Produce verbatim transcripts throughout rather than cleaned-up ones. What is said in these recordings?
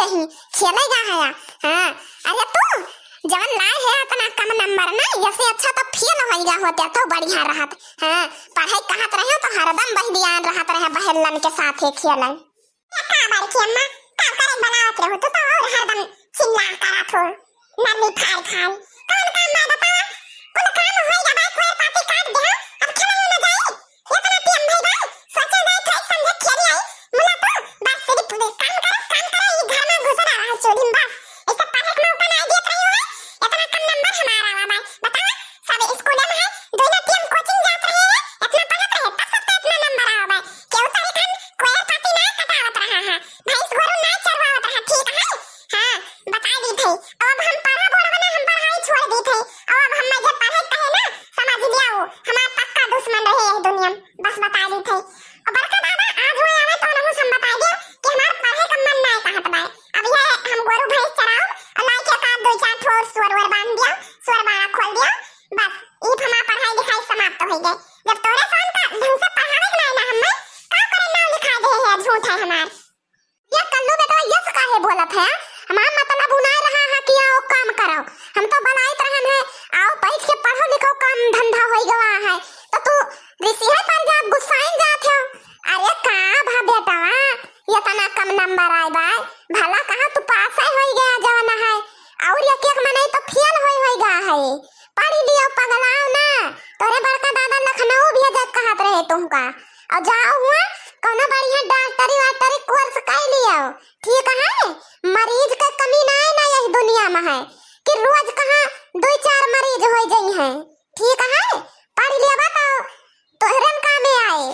नहीं, खेलेगा है। हाँ, अरे तू जवन लाए है इतना कम नंबर ना, ऐसे अच्छा तो फेल होइगा होते तो बढ़िया रहत। हाँ, पढ़ाई कहत रहे तो हरदम बहलियान रहत रहे बहेलन के साथे खेलन। का बड़की अम्मा, का करे बनावत रहू? तू तो और हरदम चिल्ला करत हो। नली फाड़ फाड़। कौन काम बा बतावा? कुल काम होई गवा, कोयर पाती काट दे हो। अब खेलल न जाई। इतना टीएम भाई बा, सोचे जाए थे समझे खेली आई। मुला तो बस सिर्फ काम करे, काम करे, ई घर में घुस रहा है चोरी में बस। ऐसे पढ़े के मौका नहीं देत रही हो। इतना कम नंबर हमारा आवा बा। बतावा, सब स्कूल में है, दोनों टीएम कोचिंग जात रहे हैं, इतना पढ़त रहे, तब सबका इतना नंबर आवा बा। केहू तरीकन कोयर पाती ना कटावत रहा है। भैंस गोरू ना चरवावत रहा, ठीक है? हाँ, बता दी थे। अब हम पढ़ा बोलबे ना, हम पढ़ाई छोड़ दी थे। अब हम जे पढ़े कहे ना, समझ लिया वो हमार पक्का दुश्मन रहे यह दुनिया में, बस बता दी थे। और बड़का दादा आज हुए आवे तो उन्होंने हम बता दे कि हमार पढ़े का मन ना कहत बा। अब ये हम गोरू भैंस चराओ और लाई के का दो चार ठो सुअर वर बांध दिया, सुअर बाड़ा खोल दिया, बस ई हमार पढ़ाई लिखाई समाप्त हो गई। जब तोरे सान का ढंग से पढ़ावे के नहीं ना हमें, का करे नाम लिखा दे है, झूठ है हमार। ये कल्लू बेटवा यस काहे बोलत है? हमार मतलब उनाय रहा है कि आओ काम करो। हम तो बलाइत रहन है, आओ बैठ के पढ़ो लिखो, काम धंधा होई गवा है। तो तू रिसिहे पर जात, गुस्साइन जात हो। अरे का भा बेटवा, इतना कम नंबर आए बा, भला कहाँ तू पास होई गया जवन है, और एक एक मनई तो फेल होई होई गया है। पढ़ लियो पगलाओ ना, तोरे बड़का दादा लखनऊ भेजत कहत रहे तुमका। और जाओ हुआ कौनो बढ़िया डॉक्टरी वाक्टरी कोर्स कर लियो, ठीक है? मरीज के कमी ना है ना यही दुनिया में है कि रोज कहाँ दो चार मरीज हो जाई हैं, ठीक है? पढ़ लेबा तो तोहरन कामे आए।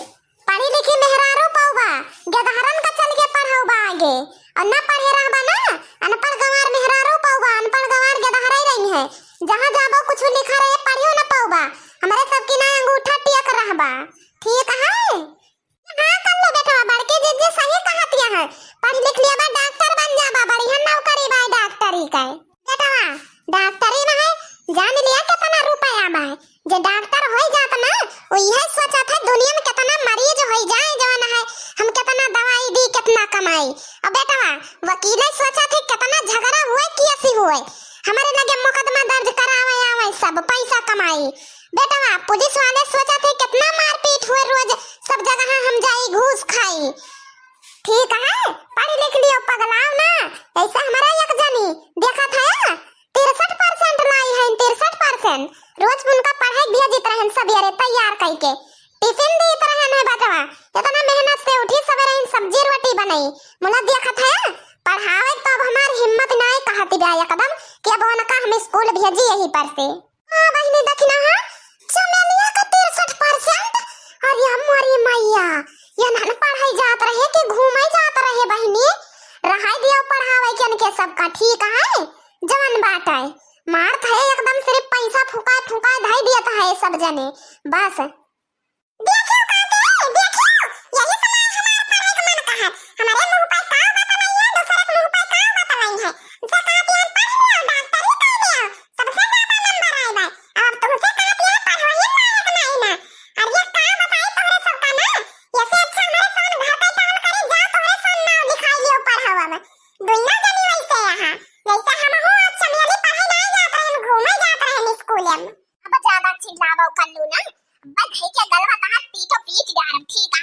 पढ़ी लिखी मेहरारू पौबा, गेदहरन का चल के पढ़ौबा आगे। और न पढ़े रहबा ना, अनपढ़ गंवार मेहरारू पौबा, अनपढ़ गंवार गेदहरई रही है। जहाँ जाबो कुछ लिखा रहे, पढ़ियो न पौबा। हमरे सबकी ना अंगूठा टेक रहबा। ठीक है? हाँ, कल्लू बेटवा, बड़की जिज्जी सही कहतिया है। पढ़ लिख लिया बा, डॉक्टर बन जाबा, बढ़िया नौकरी बा डॉक्टरी के। बेटवा, डॉक्टरी में है, जान लिया कितना रुपया बा। जे डॉक्टर होई जात ना, वो इहे सोचत है दुनिया में कितना मरीज होई जाए जवन है, हम कितना दवाई दी, कितना कमाई। अब बेटवा, वकीले सोचत है कितना झगड़ा हुए, केस हुए, हमारे लगे मुकदमा दर्ज करावे आवे, सब पैसा कमाई। बेटवा, पुलिस वाले सोचत है कितना मारपीट हुए, रोज सब जगह हम जाई घूस खाई। ठीक है, पढ़ लिख लियो, पगलाओ ना। ऐसा हमारा एक जनी देखत है, तिरसठ परसेंट लाई है, तिरसठ परसेंट। रोज उनका पढ़ाई भेजित रहन सबेरे तैयार कई के, टिफिन दीत रहन है बचवा। इतना मेहनत से उठी सबेरे, इन सब्जी रोटी बनई, मुला देखत है, पढ़ावे तो अब हमार हिम्मत नाय कहत बा एकदम कि अब उनका हम स्कूल भेजी यही पर से। हाँ बहिनी, देखी ना, हाँ, चमेलिया का तिरसठ परसेंट। अरे मोरी मैया, ये ना पढ़ाई जात रहे कि घूमे जात रहे बहिनी? रहाई दियो पढ़ावे के इनके सबका, ठीक है? जवन बाटे, मारत है एकदम, सिर्फ पैसा फुकाए फुकाए धई दियत है सब जने, बस। देखियो काके, देखियो, यही से ना हमार पढ़े के मन कहत। हमारे मुंह पे काव बतलाई है, दूसरे के मुंह पे काव बतलाई है। उनसे कहत है, "पढ़ लियो, डॉक्टरी कर लियो, सबसे ज्यादा नंबर आए बा।" अब तुमसे कहत है, "पढ़ो ही लायक नहीं ना।" अब ये का बताई तोहरे सबका ना, ये से अच्छा हमारे सान घर पे काम करे, जा तोहरे सान नाव लिखाई लियो पढ़ावा में। दुनिया जनी वैसे यहाँ, जैसे हम हो आज चमेली पढ़े ना जात रहे, हम घूमे जात रहे स्कूल में। अब ज्यादा चिल्लावो कल्लू ना, अब धई के गलवा तहार पीठो पीट डारब, ठीक है?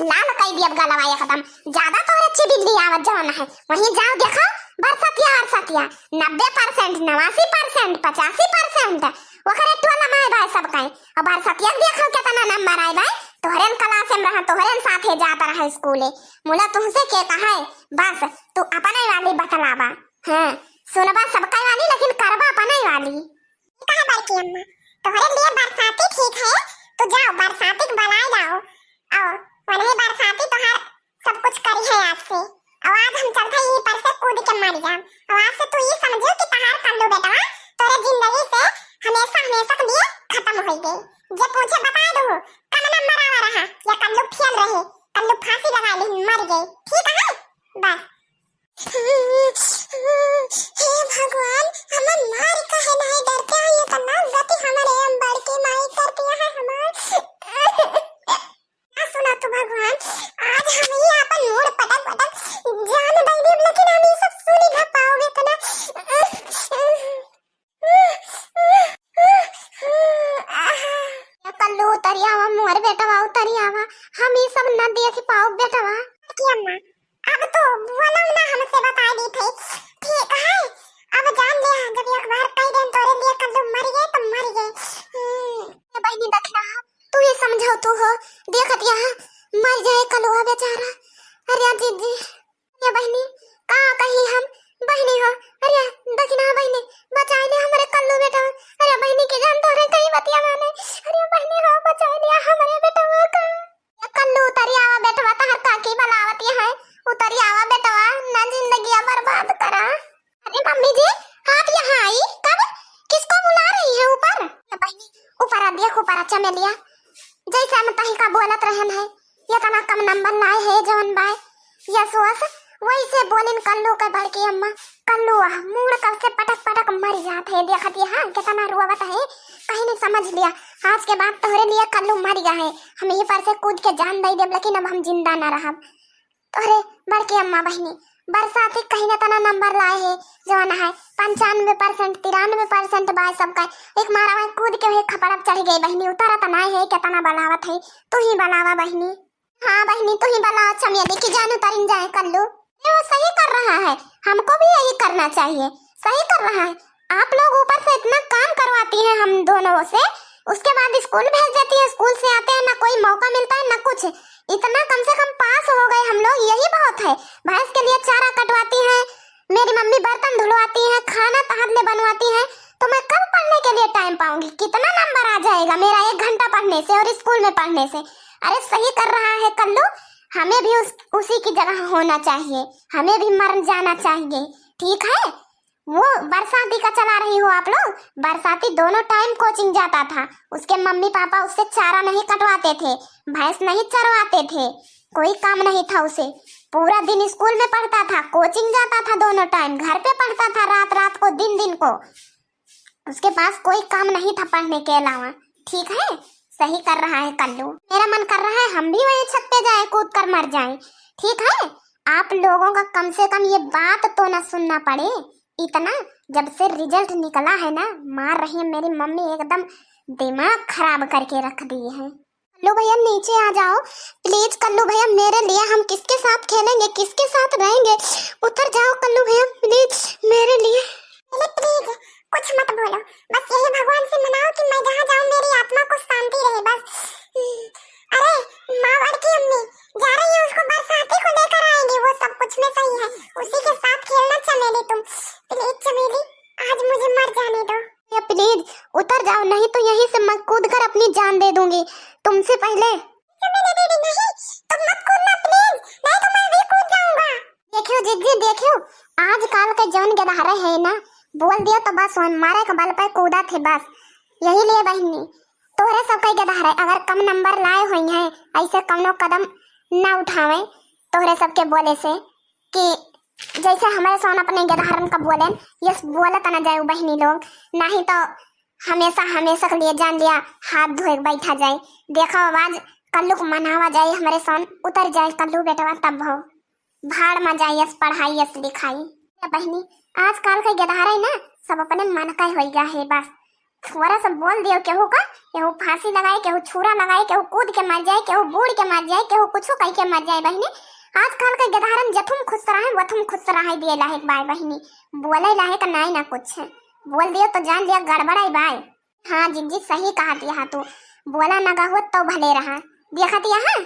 लाल कई दियब गलवा एकदम। ज्यादा तोहरे चिबिल्ली आवत जवन है, वहीं जाओ देखो, बरसतिया अरसतिया, नब्बे परसेंट, नवासी परसेंट, पचासी परसेंट, ओकरे टोला में आए बाय सब कहीं। अब बरसतिया देखो कितना नंबर आए बाय, तोहरे क्लास में रहा, तोहरे साथे जात रहा स्कूले। मुला तुमसे के कहा है, बस तू अपने वाली बतलावा। हाँ, सुनबा सबका वाली, लेकिन करबा अपने वाली। कहा बड़की अम्मा, तोहरे लिए बरसाती ठीक है, तू जाओ बरसाती के बुलाए लाओ, और वही बरसाती तोहार सब कुछ करी है आज से। और आज हम चलते ही पर से कूद के मर जाम। और आज से तू ये समझियो कि तहार कल्लू बेटवा तोरे जिंदगी से हमेशा हमेशा के लिए खत्म हो गई। जे पूछे बता दू, कम नंबर आवा रहा, या कल्लू फेल रहे, कल्लू फांसी लगा ली, मर गई, ठीक है? बस। हे भगवान, हमर मार काहे नाहीं डरते हैं, ये तो ना गति हमारे हम बड़की माई करती है हमार। ना सुना तू भगवान, आज हम ही अपन मूड़ पटक पटक जान दे देब, लेकिन हम ये सब सुन उतरी आवा मोर बेटवा, उतरी आवा, हम ई सब न देख पाउब बेटवा। कि अम्मा, अब तो बोलम ना, हमसे बताइ दी थी, ठीक है? अब जान ले, जब एक बार कहि देन तोरे लिए कल्लू मरि गए तो मरि गए। हम्म, ए बहिनी दखिना, तू ही समझाउ तू हो, देखत यहाँ मरि जाए कलुआ बेचारा। अरे जिज्जी, ए बहिनी, का कही हम, बहिनी हो, अरे दखिना बहिनी, बचाइ ले हमरे कल्लू बेटवा। अरे बहिनी के जान तोरे कहीं बतिया माने, अरे बहिनी हो, बचाइ ले हमरे बेटवा का। ए कल्लू उतरी आवा बेटवा, तहर काकी बलावत है, उतरी आवा बेटवा, ना जिंदगिया बर्बाद करा। अरे मम्मी जी, आप यहाँ आई कब? किसको बुला रही है ऊपर? ए बहिनी, ऊपर आ, देख ऊपर आ चमेलिया, जैसे हम तही का बोलत रहन है, ये तना कम नंबर लाए है जवन बाय यस वस, वैसे बोलिन कल्लू के बड़की अम्मा। कल्लू आ मूड़ कब से पटक पटक मरि जात है, देखत यहाँ कितना रोवत है, कहीं नहीं समझ लिया। आज के बाद तोहरे लिए कल्लू मरि गया है, हम यही पर से कूद के जान दे देब, लेकिन अब हम जिंदा ना रहब। तोहरे बड़की अम्मा बहिनी बरसाती कहीं ना तना नंबर लाए है, जवन है पंचानवे परसेंट, तिरानवे परसेंट बाय सबका। एक मारा वहीं कूद के वही खपड़प चढ़ गई बहिनी, उतरत नाय है, कितना बलावत है, तू ही बलावा बहिनी। हाँ बहिनी, तू ही बला चमेली की जान उतरिन जाए कल्लू। ये वो सही कर रहा है, हमको भी यही करना चाहिए, सही कर रहा है। आप लोग ऊपर से इतना काम करवाती हैं हम दोनों से, उसके बाद स्कूल भेज देती है, स्कूल से आते हैं ना कोई मौका मिलता है ना कुछ, इतना कम से कम पास हो गए हम लोग, यही बहुत है। भैंस के लिए चारा कटवाती हैं, मेरी मम्मी बर्तन धुलवाती हैं, खाना तहत ले बनवाती हैं, तो मैं कब पढ़ने के लिए टाइम पाऊंगी? कितना नंबर आ जाएगा मेरा एक घंटा पढ़ने से और स्कूल में पढ़ने से? अरे सही कर रहा है कल्लू, हमें भी उस, उसी की जगह होना चाहिए, हमें भी मर जाना चाहिए, ठीक है? वो बरसाती का चला रही हो आप लोग। बरसाती दोनों टाइम कोचिंग जाता था, उसके मम्मी पापा उससे चारा नहीं कटवाते थे, भैंस नहीं चरवाते थे, कोई काम नहीं था उसे। पूरा दिन स्कूल में पढ़ता था, कोचिंग जाता था दोनों टाइम, घर पे पढ़ता था रात रात को, दिन दिन को। उसके पास कोई काम नहीं था पढ़ने के अलावा। ठीक है, सही कर रहा है कल्लू। मेरा मन कर रहा है हम भी वहीं छत पे जाए, कूद कर मर जाए। ठीक है, आप लोगों का कम से कम ये बात तो ना सुनना पड़े। इतना जब से रिजल्ट निकला है ना, मार रही है मेरी मम्मी, एकदम दिमाग खराब करके रख दिए हैं। कल्लू भैया नीचे आ जाओ प्लीज। कल्लू भैया मेरे लिए, हम किसके साथ खेलेंगे, किसके साथ रहेंगे? उतर जाओ कल्लू भैया प्लीज मेरे लिए। अरे प्लीज कुछ मत बोलो, बस यही भगवान से मनाओ कि मैं जहाँ जाऊँ मेरी आत्मा को शांति रहे बस। अरे माँ बड़की अम्मी जा रही है, उसको बरसाती को लेकर आएंगे, वो सब कुछ में सही है, उसी के साथ खेलना चमेली तुम। प्लीज चमेली आज मुझे मर जाने दो। या प्लीज उतर जाओ, नहीं तो यहीं से मैं कूद कर अपनी जान दे दूंगी तुमसे पहले। चमेली दीदी नहीं, तुम मत कूदना प्लीज, नहीं तो मैं भी कूद जाऊंगा। देखियो जिज्जी, देखियो, आजकल के जौन गदहरे है ना, बोल दिया तो बस वन मारे के बल पे कूदा थे बस। यही लिए बहिनी, तोहरे सब कई गदहरे अगर कम नंबर लाए हुई हैं, ऐसे कौनो कदम ना उठावे। तोहरे सबके बोले से कि जैसे हमारे सोन अपने गदहरन का बोलेन, यस बोलत ना जाए बहिनी लोग, नहीं तो हमेशा हमेशा के लिए जान लिया हाथ धोए के बैठा जाए। देखो आवाज कल्लू को मनावा जाए, हमारे सोन उतर जाए कल्लू बेटवा, तब हो भाड़ में जाए यस पढ़ाई यस लिखाई। ए बहिनी, आजकल के गदहरे ना सब अपने मन का होई गया है बस। थोड़ा सा बोल दियो केहू का, केहू फांसी लगाए, केहू छुरा लगाए, केहू कूद के मर जाए, केहू बूड़ के मर जाए, केहू कुछो कह के मर जाए बहिनी। आजकल के गदहरन जथुम खुश रहे, वथुम खुश रहे दिए लायक बाय बहिनी। बोले लायक नाय ना कुछ। बोल दियो तो जान लिया गड़बड़ाई बाय। हाँ जिज्जी, सही कहा दिया तू। बोला ना गहुआ तो भले रहा। देखा दिया हाँ?